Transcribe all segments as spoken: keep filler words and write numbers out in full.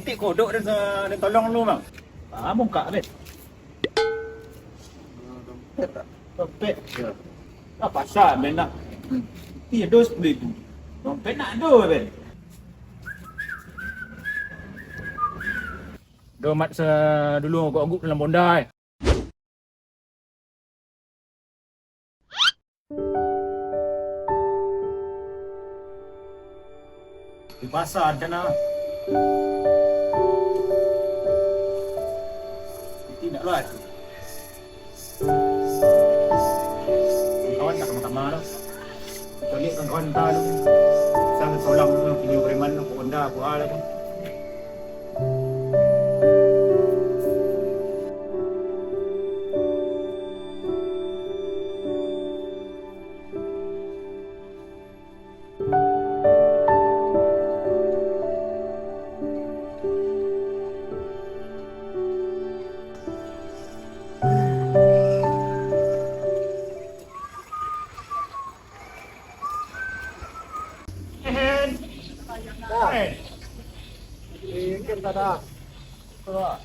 Tik kodok dan, sa-, dan tolong lu, Bang. Ah, bungkak, Ben. Dompet tak? Dompet? Ya. Ah, pasal, Ben, dah. Hmm. Iya, dos sepuluh ribu. Dompet nak do, Ben. Domat sa-, dulu ogok-ogok dalam bonda, eh. Di pasar, di sana. Itu indak lah tu. Kawan tak sama-sama lah. Kita lihat kawan-kawan kita tu. Misal seorang tu, punya preman tu, Honda, apa lah tu. Hen. Hen. Mungkin tak ada. Keluar.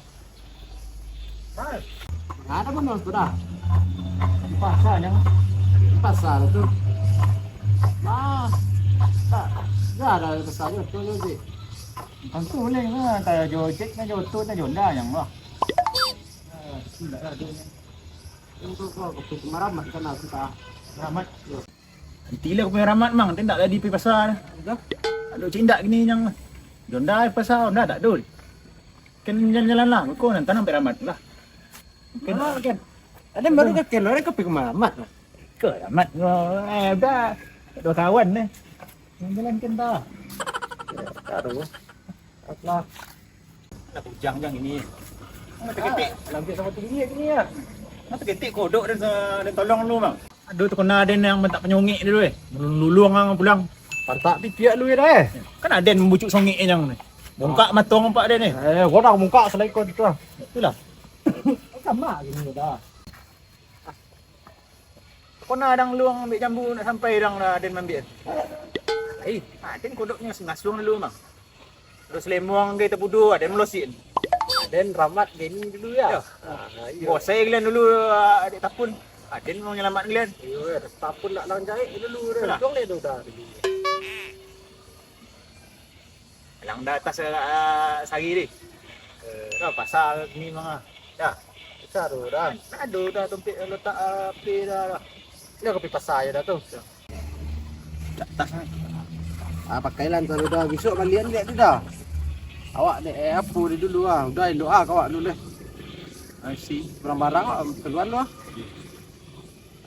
Hai. Nggak ada benar tu dah. Di pasar je. Di pasar tu. Nah, tak. Nggak ada besar je, betul je sih. Tentu boleh lah, kayak Gojek, kan, Gojek, kan, Honda yang lah. Ah, tidak ada. Untuk kau, kau pergi maramat kan, aku tak. Maramat? Yo. Itilah aku punya ramat, Mang. Tindak tadi pai pasar. Dah. Aduh, cindak gini yang Honda pai pasar, Honda tak dul. Kan jalan-jalan lah, kau nan tanam pai ramat lah. Kan. Ah, kan. Ada baru kan keluar, kau pergi maramat lah. Kau ramat, kau, eh, dah. Dua kawan ni. Jalan-jalan kan dah. Taruh. Alah. Nak bujang jang ini. Mata ketek. Lambek sama tinggi gini ya. Mata ketek kodok dan, dan tolong lu, Bang. Aduh, tu kena ada yang minta penyongik dulu, eh. Lulung ang pulang. Pantak pitiak lu ya dah, eh. Kan ada yang membucuk songik yang ni. Bongkak matong pak dia ni. Eh, gua nak bongkak selain kau tu lah. Itulah. Sama gini dah. Kona dang luang ambiak jambu, nak sampai dang lah aden maambiak. Eh, aden kodoknyo ngasuang-ngasuang dulu, Mang. Terus lemong ke tabudo, aden malosik. Aden ramat geni dulu ya. Yo. Ah, iyo. Bosai galian dulu, ah, adik tapun. Aden mau nyelamat galian. Iyo, ya. Tapun nak lang jahit dulu dah. Itulah. Untung dia tu dah dulu. Lang dah atas, ah, sari ni. Eh. Dah pasal ni mah. Dah. Besar tu dah. Ado dah tumpik letak, ah, api dah lah. Dah kopi pasar je dah tu. Dah. Kat atas ni. Ah, pakailah antaro dah. Besok balian dek tu dah. Awak dek, eh, apo di dulu ah. Udah elok ah kawak dulu deh. I see. Barang-barang awak keluar dulu ah.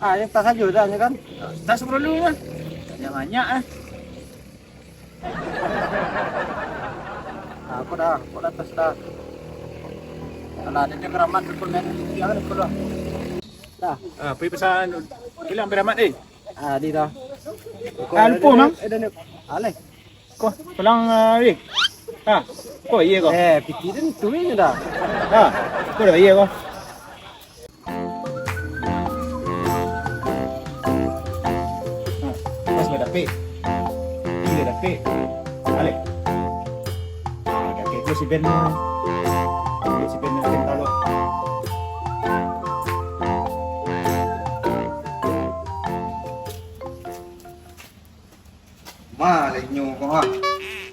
Ah, yang tas sajo dah, ya kan? Tas perlu kan? Yang banyak, eh. Ah, aku dah, aku dah tas dah. Alah, dia keramat tu pun, kan? Dia kan perlu. Dah. Ah, pergi pesan. Bilang keramat, eh. Ah, di dah. Ah, lupa, Mang. Eh, dah ni. Aleh. Ko, pulang, ah, Rik. Ha, ko iya ko. Eh, piti tu tu ni dah. Ha, ko dah iya ko. Ha, pas lah dapik. Iya dapik. Balik. Ha, kakek ko si Ben. Kakek si Ben, Ben Talok. Ma lah inyo ko ha.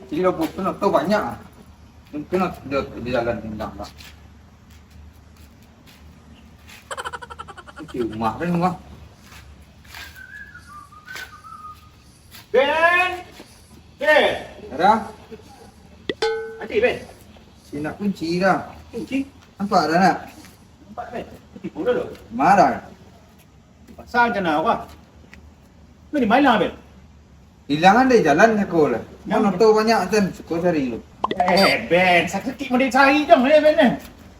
Jadi lah butuh nak tahu banyak ah. Mungkin lah dia di jalan pindah lah. Di rumah kan rumah. Ben! Ben! Ada? Ati, Ben? Si nak kunci dah. Kunci? Nampak dah nak? Nampak, Ben. Tipu dah tu. Marah. Pasal macam mana kau? Kau di mana, Ben? Hilang dari jalan siko lah. Yang mana tahu banyak macam siko cari tu. Eh, Ben, sakit-sakit mau dicari dong, eh, Ben, eh.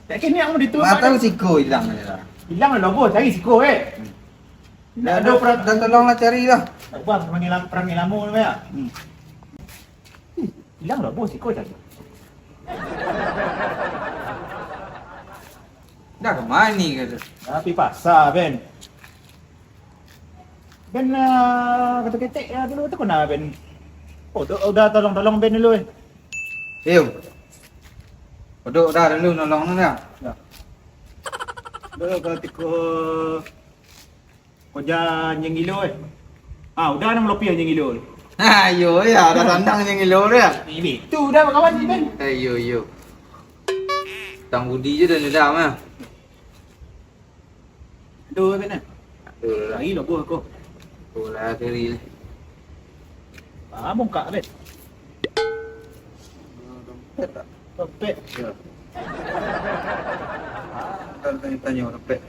Tak kini aku di tu. Mata siko hilang je lah. Hilang lah, bos, cari siko, eh. Hmm. Dah, dah, dah, tolonglah cari lah. Tak apa, perang lama, perang lama tu, ya. Hmm. Hilang lah, bos, siko cari. Dah ke mana ni kata? Dah pi pasar, Ben. Ben, ah, kata ketek ya dulu tu kena, Ben. Oh, tu, udah tolong-tolong Ben dulu, eh. Yo. Duduk dah dulu, nolong tu dah. Dah. Dah, kalau tiko Ko jan anjiang gilo, eh. Ah, udah nan malopi anjiang gilo. Ha, iyo, ya, dah tandang anjiang gilo tu, ya. Ini, tu udah bakawan ni, Ben. Eh, iyo, iyo. Tang budi je dah, dah, mah. Aduh, Ben, eh. Aduh, lah. Lagi lah, buah ko. Oh, lah, kiri. Ah, bongkak, Ben. Dompet tak? Dompet. Ya. Ah, tanya-tanya dompet.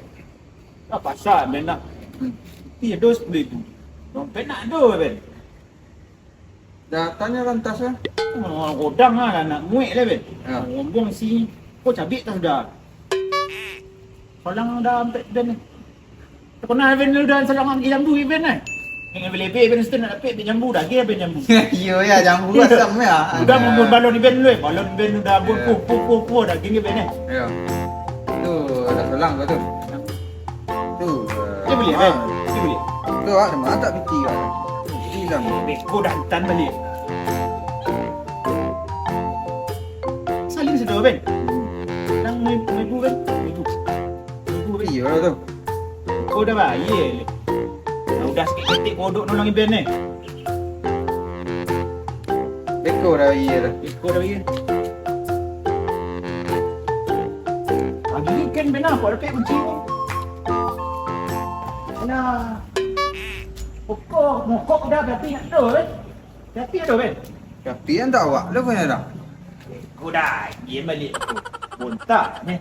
Ah, pasal, Ben, lah. Hmm. Iyo, dos beli tu. Dompet nak ado, Ben. Dah tanya lantas, ya. Orang godang lah, nak muek lah, Ben. Ya. Ngomong si, ko cabik tak sudah. Solang dah ampek, Ben. Takana Ben lu dah salang lagi jambu, Ben, eh. Yang lebih-lebih Ben, mesti nak dapek Ben jambu, daging Ben jambu. Iyo, ya, jambu asam, ya. Udah. Ada. Mumbun balon Ben lu, eh. Balon Ben udah bun, ya, puh, puh, puh, puh, daging Ben, eh. Iyo. Tu, ada solang kau tu. Tu. Dia beli, ah, Ben? Dia beli. Tu, ah, ada mantap piti, ah. Piti sama. Beko dah hantan balik. Saling sudah, Ben. Nang ibu, ibu, Ben. Ibu. Ibu, Ben. Iyo tu. Ko dah bayie. Lah udah saketek-ketek kodok nolong iben ni. Beko dah bayie dah. Beko dah bayie. Pagi ni kan bana kok dapek kunci ni. Nah. Pokok mokok dah berarti nak tu, eh. Tapi ada, Ben. Tapi yang tak awak tu pun ada. Ko dah, dia balik tu. Bontak ni.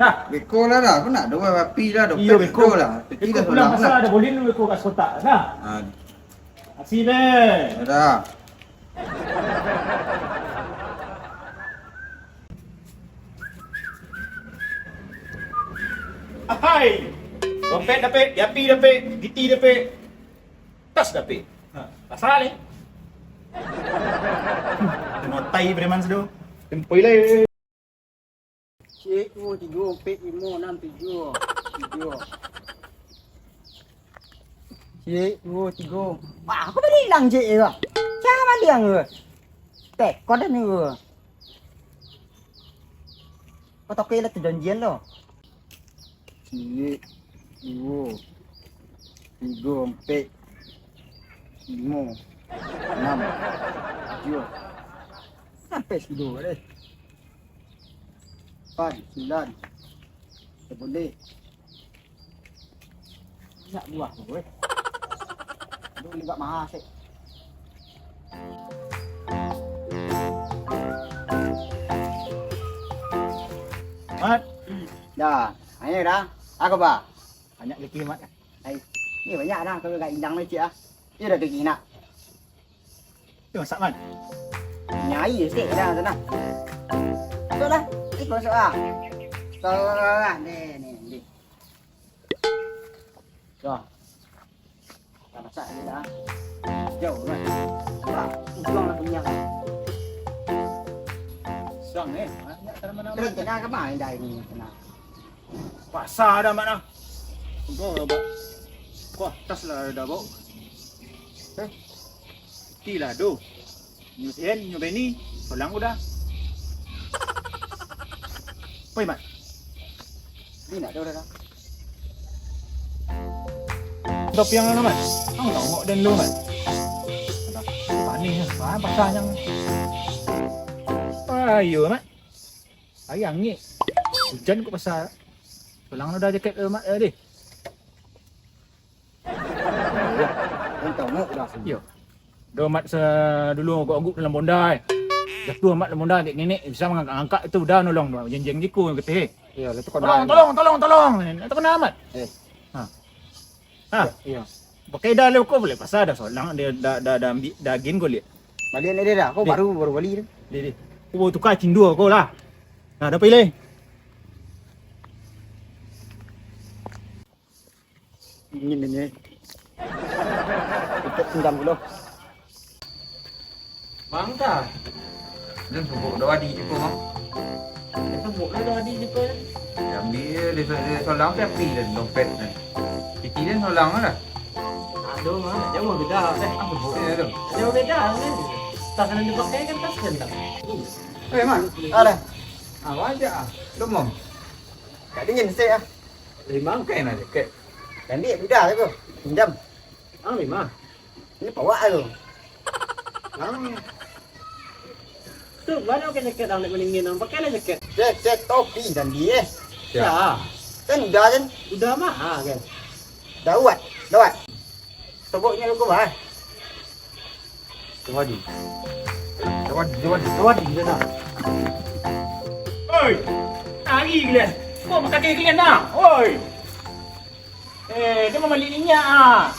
Hah? Beko lah dah, aku nak dua api lah, dompet. Iyo, beko. Ado lah. Peti beko dah pulang solang pasal lah. Dah boleh nunggu beko kat kotak dah. Ha. Makasih, Ben. Dah. Ahai. Dompet dapek, api dapek, piti dapek, tas dapek. Ha, pasal ni. Kena tai preman situ. Tempoi lah. Cik, duo, tigo, ampek, limo, anam, tujuah, tujuah. Cik, duo, tigo. Wah, aku balilang cik tu. Cah maliang tu. Teko dah ni tu. Kau tokoi lah tu janjian tu. Cik, duo, tigo, ampek, limo, anam, tujuah. Sampai situ deh. Pan, silan. Sabulik. Banyak buah tu, weh. Aduh, limbak mahal, sek. Mat. Dah, ayo dah. Aku, bah. Banyak lagi, Mat. Ai, ni banyak dah kalau gak indang lecik ah. Dia dah pergi nak. Tu masak, Man. Nyai sikit dah sana. Masuk dah. Ikut masuk lah. Masuk lah. Ni, ni, ni. Dah. Dah masak ni dah. Jauh kan. Wah, ujung lah kenyang. Sang eh. Banyak tanaman-tanaman. Terus kena ke mana dah ini? Kena. Pasar dah, Mat, dah. Kau dah, Bak. Kau atas lah dah, Bak. Eh? Ti lah tu. Nyo Sen, nyo Beni, solang udah. Oi, Mat. Ni nak dah, dah, dah. Tapi yang mana, Mat? Ang tengok dan lu, Mat. Alah, panih lah. Faham pasal yang. Ayo, Mat. Ari angek. Ujan kok pasal. Solang udah jaket, eh, Mat, eh, deh. Entah nak dah sini. Yo. Dah Mat se-, dulu angguk-angguk dalam bonda, eh. Jatuh Mat dalam bonda, dek nenek bisa mangangkat-angkat itu udah nolong tu. Jenjeng jiko yang getih, eh. Yo, lah tu kau. Tolong, dah. Tolong, tolong, tolong. Itu kena Mat. Eh. Ha. Yo. Pakai dah lah kau boleh pasal dah solang dia dah, dah, dah ambil daging kau lihat. Balian dia dah. Kau baru, baru bali tu. Dia, dia. Kau baru tukar cindua kau lah. Nah, dah pilih. Dingin ini. Ikut pinjam dulu. Bang ta. Dah subuk dah adi jiko, Bang. Dah subuk dah adi jiko, ya. Diambil, dia, dia solang tapi api dan dompet ni. Piti dia solang lah. Aduh, Bang, jauh beda, eh. Ah, subuk dia tu. Jauh beda, kan? Tas yang dipakai kan tas gendang. Eh, Mat. Ada. Ah, wajah ah. Demam. Tak dingin sih ah. Lima kain aja kek. Ambil budak tu. Pinjam. Ah, lima. Ini pawak tu. Ah. Tu, mana pakai jaket ang nak maningin ang? Pakailah jaket. Jaket topi tadi eh. Ya. Kan udah kan? Udah mah, ah, kan. Dawat, dawat. Toboknya lu kau bah. Tawadi. Tawadi, tawadi, tawadi dia nak. Oi, lari gila. Kau pakai gila nak. Oi. Eh, dia mamalik minyak ah.